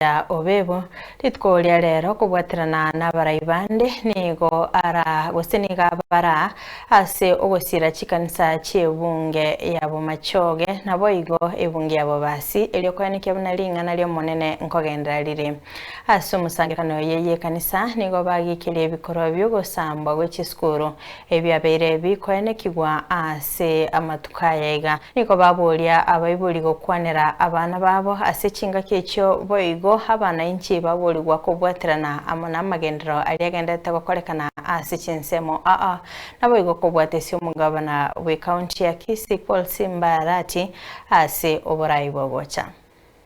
Ya Obebo, rituko ria rero kobwaterana nabarai bande nigo ara gose nigo abara ase ogosira chikanisa chi'ebunge ya Bomachoge naboigo ebunge ya Bobasi erio koenekia buna ring'ana ri'Omonene nkogenderera rire. Ase omosangererekano oye y'ekanisa nigo bagikirie ebikorwa bi'ogosambwa gwe chisukuru ebiabeire bikoenekigwa ase amatuko aya iga. Nigo baboria abaibori gokwanera abana babo ase chingaki echio, boigo abanainchi baborigwa kobwaterana amo namagenderero aria agenderete gokorekana ase chinsemo aa, naboigo kobwatesia omogabana bw'ecounty ya Kisii Paul Simba Arati ase oborai bogocha.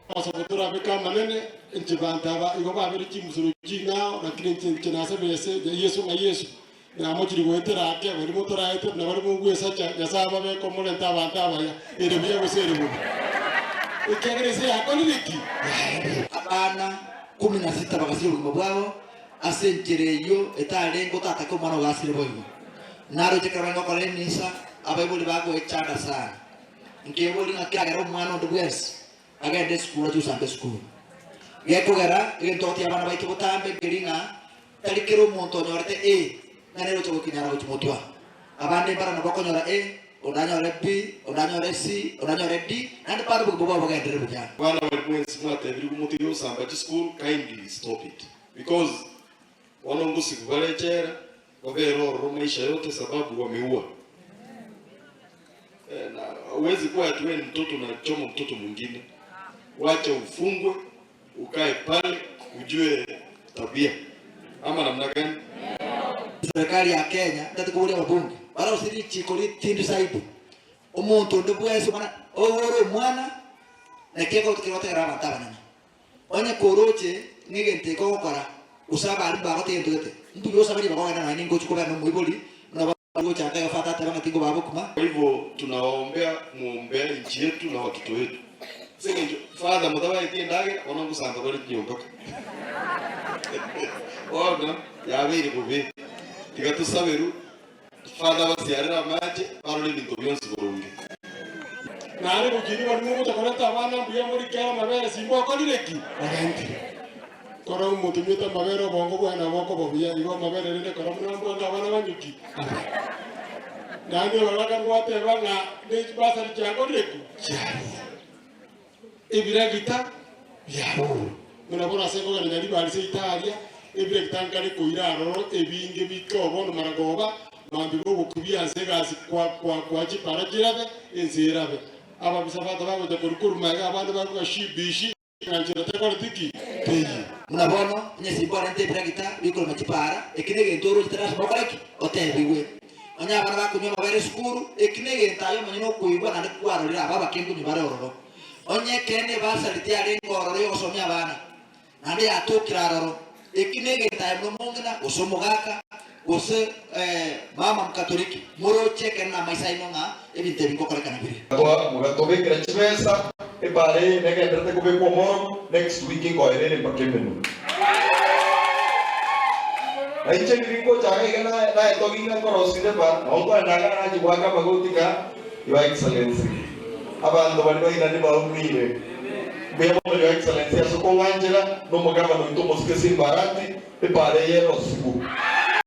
Amasabo torabeke amanene, inche banto aba igo babere chimusuro ching'ao, lakini inche inche nasabire ase Yeso ng'a Yeso Namochire goetera ake, baria motoraete buna bare mogwesacha, Nyasae ababeke omorente abanto abaya, ere buya gose ere bobe. Ekiagera ense yakorire ki? Yaerire. Abana kumi na sita bagasiria obogima bwabo ase enchera eyio etarenge otatake omwana ogasire boigo. Naroche ekero barenge gokora emisa, abaibori bagoechanda sana. Nkeboria ng'a kiagera omwana onde bwensi agende esukuru achie gosamba esukuru. Gekogera egento togotiga abana baito botambe nkeri ng'a Tari kera omonto onyorete A ng'a nere ocha gokinyara gochia motwe. Abande mbaro nabo bakonyora A, onde anyore B, onde anyore C, onde anyore D, naende bado obogima bwabo bogenderere buya. Abana baria mwensi mwatebirigwe motige gosamba chisukuru kindly stop it because bono ngosibu bare echela babere ororo maisha yote sababu wameua eh, na huwezi kuwa ati wewe ni mtoto unachoma mtoto mwingine wacha ufungwe Ukae pale ujue tabia ama namna gani? Serikali ya Kenya ntati koboria ababunge barose richiko ritindi zaidi omonto onde bwensi omwana ogore omwana naki ekero kegotegera abanto abanene onye koroche ng'a egento eke ogokora gose abarimu bagoteba egento gete mbuya osabe ribaga ogende nonya ningochi kobera na omoibori buna Gochaka iga Father ateba ng'a tingobaa bokima. Kwa hivyo tunawaombea muombea nchi yetu na watoto wetu ase eng'encho Father motabaeti endagera bono ngosanga bare chinyomba ka bono yabeire bobe tiga tosaberwe Father abasiarere amache barore ebinto bionsi boronge. Nare gokini baria mogocha koreta abana mbuya more kera amabere simba okorire ki? Orentire. Kora omonto onywete amabere obongo bwaye nabo bokoba buya, igo amabere rende kora buna mbwange abana banywe ki? Abe. Naende rora ngwateba ng'a ne chibasari chiakorire ki? Chiarure. Ebiragita biarure. Buna bono ase nkogenda Nyaribari seito aria, ebiragita nkare koira aroro ebinge bike bono maragoba, mambia bogokibia ase egasi kwa kwa kwa chipara chirabe, ense erabe. Ababisa bato bagocha korwa korwa magega abande bakoga shi bishi. Enchera tekoreti ki? Teiyo. Buna bono, onye simba orente ebiragita bikorema chipaara, eki negento oroche terasima okore ki? Otebigwe. Onye abana bakonywa amabere esukuru, eki negento aye omonyene okoigwa naende kwarorire aba abakenkunyu bare ororo. Onye ekeene ebasari tiyarenge ororo y'ogosomia abana, naende yatokire aroro, eki negento aye buna omong'ina, gose omogaka, gose mama Mokatoliki, moroche ekeene namaiso aino ng'a ebinto ebi ngokorekana bire. Mogatobekera chibesa, ebaara eye negenderete kobekwa omoro, next week nkoera ere mpaka emenwa. Na inche riria ngocha iga iga naetogia ng'a nkorosire ebara, nabo nkoenda iga nachia goaka amagoti ng'a Your Excellency, abanto baria bainani baumire. Mbuya mono Your Excellency ase okong'anchera na omogabana oito omosike Simba Arati, Epaara eye erosigu.